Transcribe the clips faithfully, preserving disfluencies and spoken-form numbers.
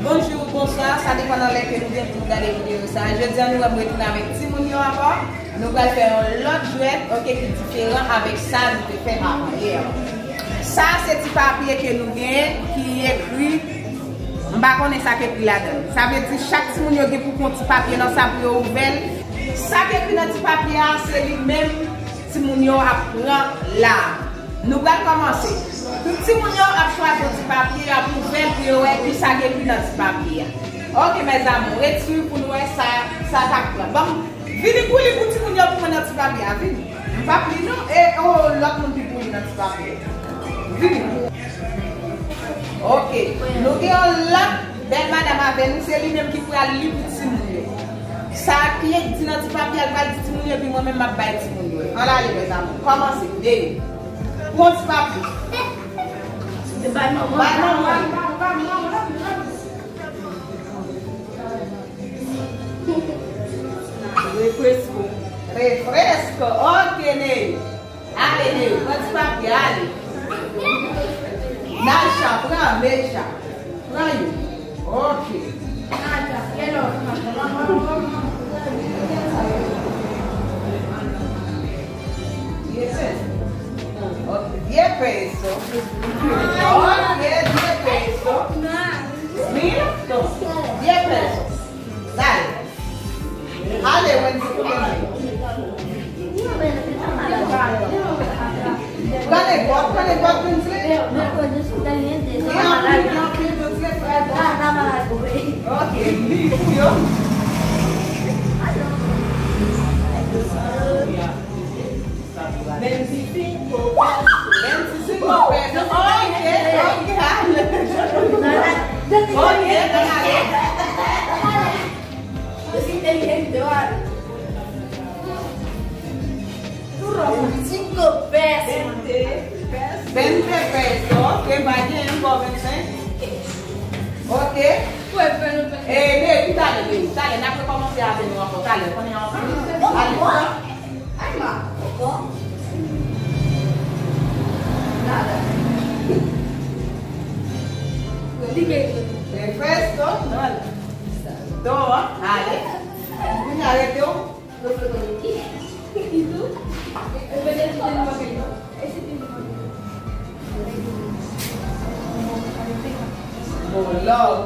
Bonjou, bonswa, sa depann nan lè ke nou gen pou nou gade videyo sa. Jodi a, nou wè m retounen avèk timoun yo ankò. Nou pral fè yon lòt jwèt, oke, ki diferan avèk sa nou te fè avan yè. Sa se ti papye ke nou genyen ki ekri, m pa konnen sa k ekri ladan l. Sa vle di chak timoun yo gen pou pran ti papye nan sa pou yo ouvè l. Sa k ekri nan ti papye a, se li menm timoun yo ap pran la. Nou pral kòmanse. Tout timoun yo ap chwazi yon ti papye, y ap ouvè l pou yo wè kisa k ekri nan ti papye a. Oke, mes amours, retire pou nou wè sa, sa k ap pran. Ban m, vini pou li pou timoun yo pou mwen nan ti papye a, vini. M p ap li non, e o, lòt moun ki pou li nan ti papye a. Vini. Oke, nou gen yon lòt bèl madanm avè nou, se li menm ki pral li pou timoun yo. Sa ki di nan ti papye a, l pral di timoun yo, epi mwen menm m ap bay timoun yo. Ann ale, mes amours. Kòmanse, Ney. Pran ti papye. Bay manman. Bay manman. Refresko. Refresko. Oke, Ney. Ale, Ney. Pran ti papye, ale. Naïcha, pran, Neïcha. Pran youn. Oke. Diez pesos. Oke, diez pesos. Mira, toma. Diez pesos. Dale. Ale, Wendy, koute mwen. Pran nenpòt, pran nenpòt, Wendy. Gen anpil, gen anpil, Wendy, pran nenpòt. Ok, li pou yo. Veinticinco pesos. Veinticinco pesos. Ok, ok, ale. Ok, ale. Yo se intelijan demais. Cinco pesos. Veinte pesos. Veinte pesos. Ok, pa gen ankò vennsenk. Ok. E, Ney, talè, Ney, talè, n ap rekòmanse avè nou ankò, talè, konnen anpil. Ale. Ay, ma, ankò. Nada. Refresko, non. Toma, ale. Kounye a rete w. Bon, love.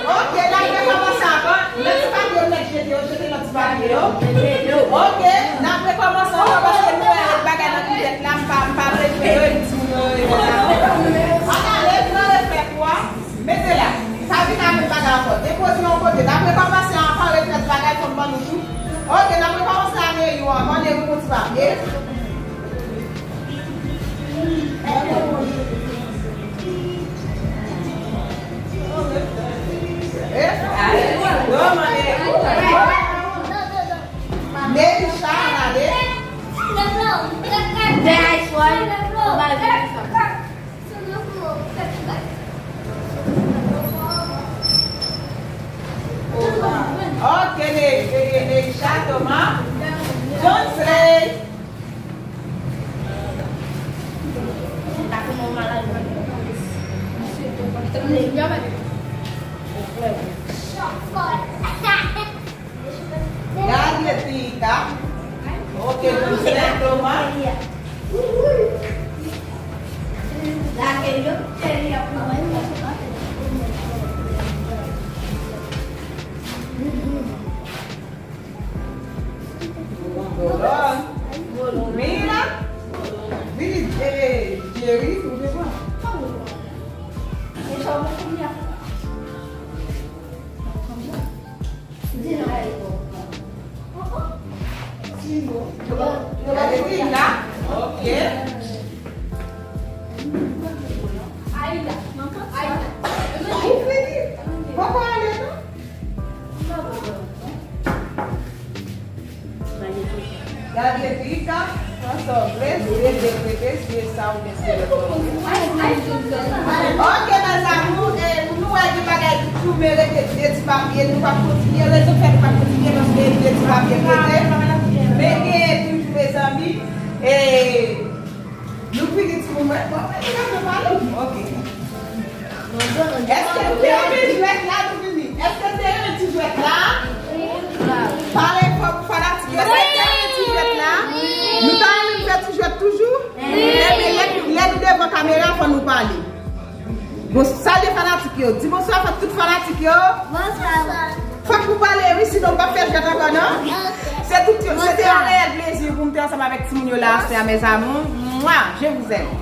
Ok, n ap rekòmanse ankò. Nan ti papye yo nèk jete yo, jete nan ti papye yo. Ok, n ap rekòmanse ankò paske nou wè bagay nan ti tèt la, m pa, m pa vle jwe yo, e di yo, e sa. Ann ale, pran reflèk ou a. Mete la. Sa vin avèk bagay ankò. Depoze yon kote. N ap rekòmanse ankò, reflèk bagay, fò m ban nou tou. Ok, n ap rekòmanse avè yo ankò, leve yon ti papye. Eh, ale, toma, eh. Melissa, ale. Ok, Ney, Ney, Ney, Neisha, Thomas, Johnsley. Galletica. Ok, Johnsley, Thomas. Bolon. Mira. Vini, eh, Jerry, ou te pran? Gade Tina. Ok. Ou fini? Poko ale non? Gade Tika, pran sa w vle, si e de prete, si e sa ou gen se lòt. Ok, mes amours, e, nou wè gen bagay ki tounen rete de ti papye, nou p ap kontinye, rezon fè nou p ap kontinye, paske de ti papye prete, men gen toujou, mezanmi, e, nou fini timoun mwen, bon, mwen te ka pale, ok. Èske nou te renmen jwèt la nou vini? Èske nou te renmen ti jwèt la? Pale fò pou fanatik yo. Èske nou te renmen ti jwèt la? Nou ta renmen fè ti jwèt toujou? Ebyen, lè, lè nou devan kamera, fò nou pale. Bon, salye fanatik yo. Di bonswa fòk tout fanatik yo. Bonswa. Fòk nou pale, wi, sinon nou p ap fè jwèt ankò, non? Se tout, se te yon reyèl plezi pou m te ansanm avèk timoun yo la, c'est à mes amours. Mwa, je vous aime.